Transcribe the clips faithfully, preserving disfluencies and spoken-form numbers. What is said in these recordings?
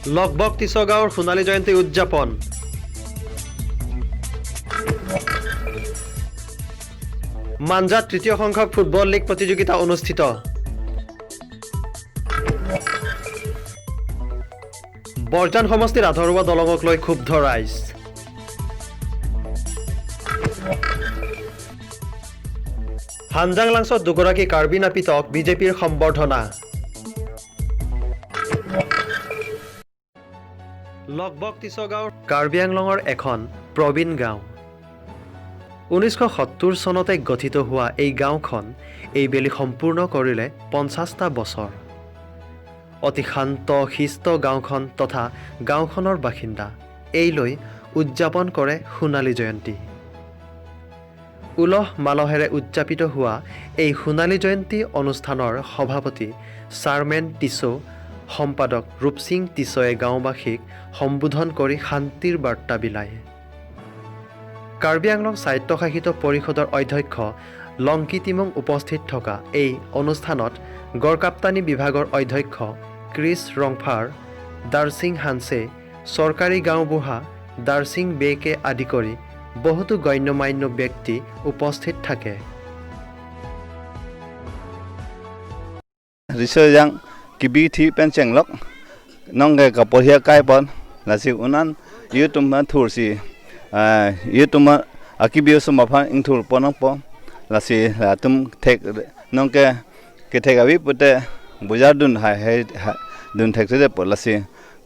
লগবক তিছো গাঁৱৰ সোণালী জয়ন্তী উদযাপন। মাঞ্জাত তৃতীয় সংখ্যক ফুটবল লীগ প্ৰতিযোগিতা অনুষ্ঠিত। বৰজান সমষ্টিৰ আধৰুৱা দলঙক লৈ ক্ষুব্ধ ৰাইজ। হানজাং লাংছত দুগৰাকী কাৰ্বি নাপিতক বিজেপিৰ সম্বৰ্ধনা। লগবক তিছো গাঁও কাৰ্বি আংলঙৰ এখন প্ৰবীণ গাঁও। ঊনৈছশ সত্তৰ চনতে গঠিত হোৱা এই গাঁওখন এইবেলি সম্পূৰ্ণ কৰিলে পঞ্চাশটা বছৰ। অতি শান্ত শিষ্ট গাঁওখন তথা গাঁওখনৰ বাসিন্দা এই লৈ উদযাপন কৰে সোণালী জয়ন্তী। উলহ মালহেৰে উদযাপিত হোৱা এই সোণালী জয়ন্তী অনুষ্ঠানৰ সভাপতি চাৰমেন টিছো, সম্পাদক ৰূপসিং টিছোৱে গাঁওবাসীক সম্বোধন কৰি শান্তিৰ বাৰ্তা বিলায়। কাৰ্বি আংলং স্বায়ত্তশাসিত পৰিষদৰ অধ্যক্ষ লংকি টিমং উপস্থিত থকা এই অনুষ্ঠানত গড়কাপ্তানি বিভাগৰ অধ্যক্ষ ক্ৰিছ ৰংফাৰ, দাৰচিং হানছে, চৰকাৰী গাঁওবুঢ়া দাৰচিং বেকে আদি কৰি বহুতো গণ্যমান্য ব্যক্তি উপস্থিত থাকে। Riso jang kibi thi pen chenglok nonke kaporhi akai pon, lasi un-an YouTube ma thursi, ah, YouTube ma akibi osomar aphan ingthur pon nangpo, lasi latum thek nonke kethek avi pute bujar dun hai hai hai dun thekthepo, lasi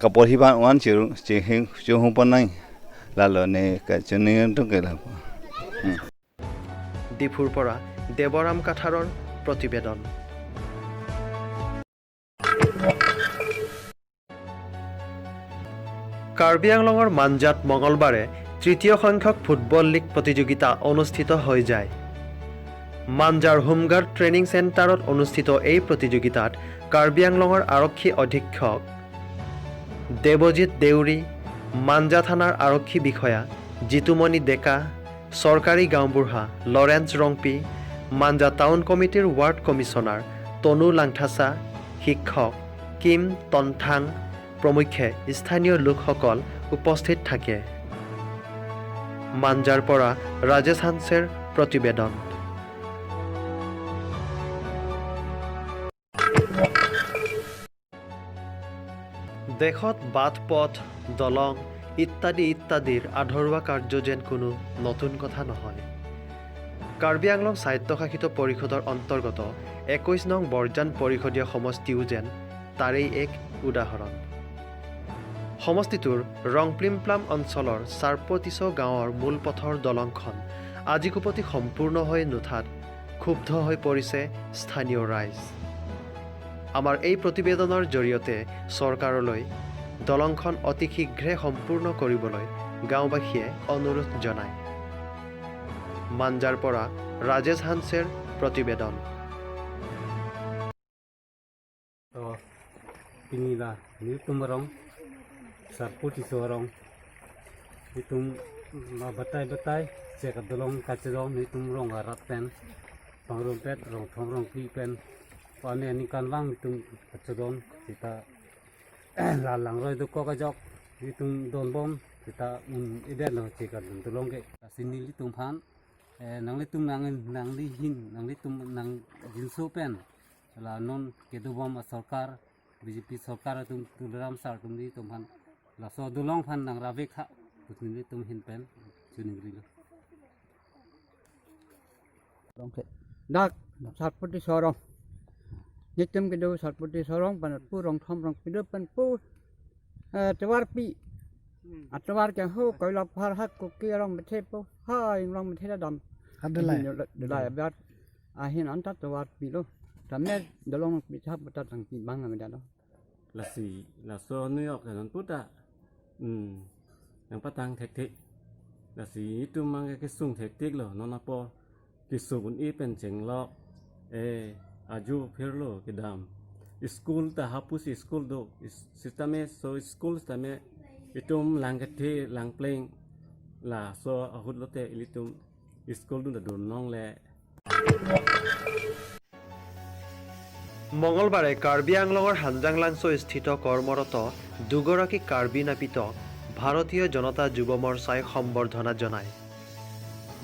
kaporhi aphan un-an chiru chihing chuhung pon nang, lalo ne kachini tung ke lapo. Hmm. ডিফুৰ পৰা দেৱৰাম কাঠাৰৰ প্ৰতিবেদন। কাৰ্বি আংলঙৰ মাঞ্জাত মঙলবাৰে তৃতীয় সংখ্যক football league প্ৰতিযোগিতা অনুষ্ঠিত হৈ যায়। মাঞ্জাৰ হোমগাৰ্ড ট্ৰেইনিং চেণ্টাৰত অনুষ্ঠিত এই প্ৰতিযোগিতাত কাৰ্বি আংলঙৰ আৰক্ষী অধীক্ষক দেৱজিৎ দেউৰী, মাঞ্জা থানাৰ আৰক্ষী বিষয়া জিতুমণি ডেকা, চৰকাৰী গাঁওবুঢ়া লৰেন্স ৰংপি, মাঞ্জা টাউন কমিটিৰ ৱাৰ্ড কমিছনাৰ তনু লাংথাচা, শিক্ষক কিম টনথাং প্ৰমুখ্যে স্থানীয় লোকসকল উপস্থিত থাকে। মাঞ্জাৰ পৰা ৰাজেশ হানছেৰ প্ৰতিবেদন। দেশত বাট পথ, দলং ইত্যাদি ইত্যাদিৰ আধৰুৱা কাৰ্য যেন কোনো নতুন কথা নহয়। কাৰ্বি আংলং স্বায়ত্তশাসিত পৰিষদৰ অন্তৰ্গত একৈশ নং বৰজান পৰিষদীয় সমষ্টিও যেন তাৰেই এক উদাহৰণ। সমষ্টিটোৰ ৰংপ্লিমপ্লাম অঞ্চলৰ চাৰপতিছ গাঁৱৰ মূল পথৰ দলংখন আজিকোপতি সম্পূৰ্ণ হৈ নুঠাত ক্ষুব্ধ হৈ পৰিছে স্থানীয় ৰাইজ। আমাৰ এই প্ৰতিবেদনৰ জৰিয়তে চৰকাৰলৈ দলংখন অতি শীঘ্ৰে সম্পূৰ্ণ কৰিবলৈ গাঁওবাসীয়ে অনুৰোধ জনায়। মাঞ্জাৰ পৰা ৰাজেশ হানছেৰ প্ৰতিবেদন। To, pini la nelitum arong, sarpo tiso arong. Nelitum ma batai batai, chek adolong kachedong, nelitum rong arat pen, pangrumpet, rong thom rong phli pen. Pane aningkanvang nelitum kachedong, seta la langroi dokok ajok, nelitum donbom, seta un-edetlo chek adolong ke. Lasi nelitum aphan, eh, nanglitum nang, nanglihin, nanglitum nangjinso pen. La non kedobom asorkar, B J P sorkar atum Tuliram sir atum nelitum aphan laso adolong aphan nang ravek tha, put nelitum ahin pen chiningrilo. Rong ke. Dak, sarpo tiso arong. Nelitum kedo sarpo tiso arong, pen pu rong thom rong phli do pen pu, eh, tovar pi. Hmm. Atovar ke ho, koila phar hak koke arong bethe pu. Ha, ing rong bethe dam. Adalai. Ahin lo, adalai abiar. Ahin anta tovar pilo. Tame dolong pi thap ta tang pi bang ameda lo. Lasi, laso nuyok ke non puta. Hmm. Nangpatang thekthek. Lasi itum mang ke kesung thekthek lo, non apor kesung un-e pen chenglok. Eh, ajo phirlo kedam. School ta hapusi school do. Is-, sitame so school sitame itum lang kethe lang pleng. Laso ahut lote ilitum school dun ta dun longle. মঙলবাৰে কাৰ্বি আংলঙৰ হানজাংলাংছো স্থিত কৰ্মৰত দুগৰাকী কাৰ্বি নাপিতক ভাৰতীয় জনতা যুৱ মৰ্চাই সম্বৰ্ধনা জনায়।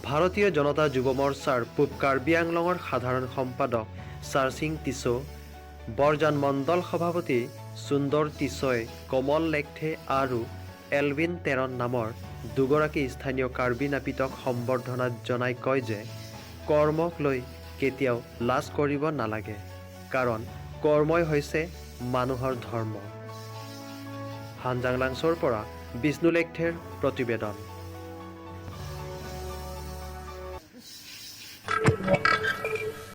ভাৰতীয় জনতা যুৱ মৰ্চাৰ পূব কাৰ্বি আংলঙৰ সাধাৰণ সম্পাদক চাৰচিং টিছো, বৰজান মণ্ডল সভাপতি সুন্দৰ টিছই কমল লেকথে আৰু এলভিন তেৰণ নামৰ দুগৰাকী স্থানীয় কাৰ্বি নাপিতক সম্বৰ্ধনা জনাই কয় যে কৰ্মক লৈ কেতিয়াও লাজ কৰিব নালাগে, কাৰণ কৰ্মই হৈছে মানুহৰ ধৰ্ম। হানজাং লাংচৰ পৰা বিষ্ণু লেকথেৰ প্ৰতিবেদন।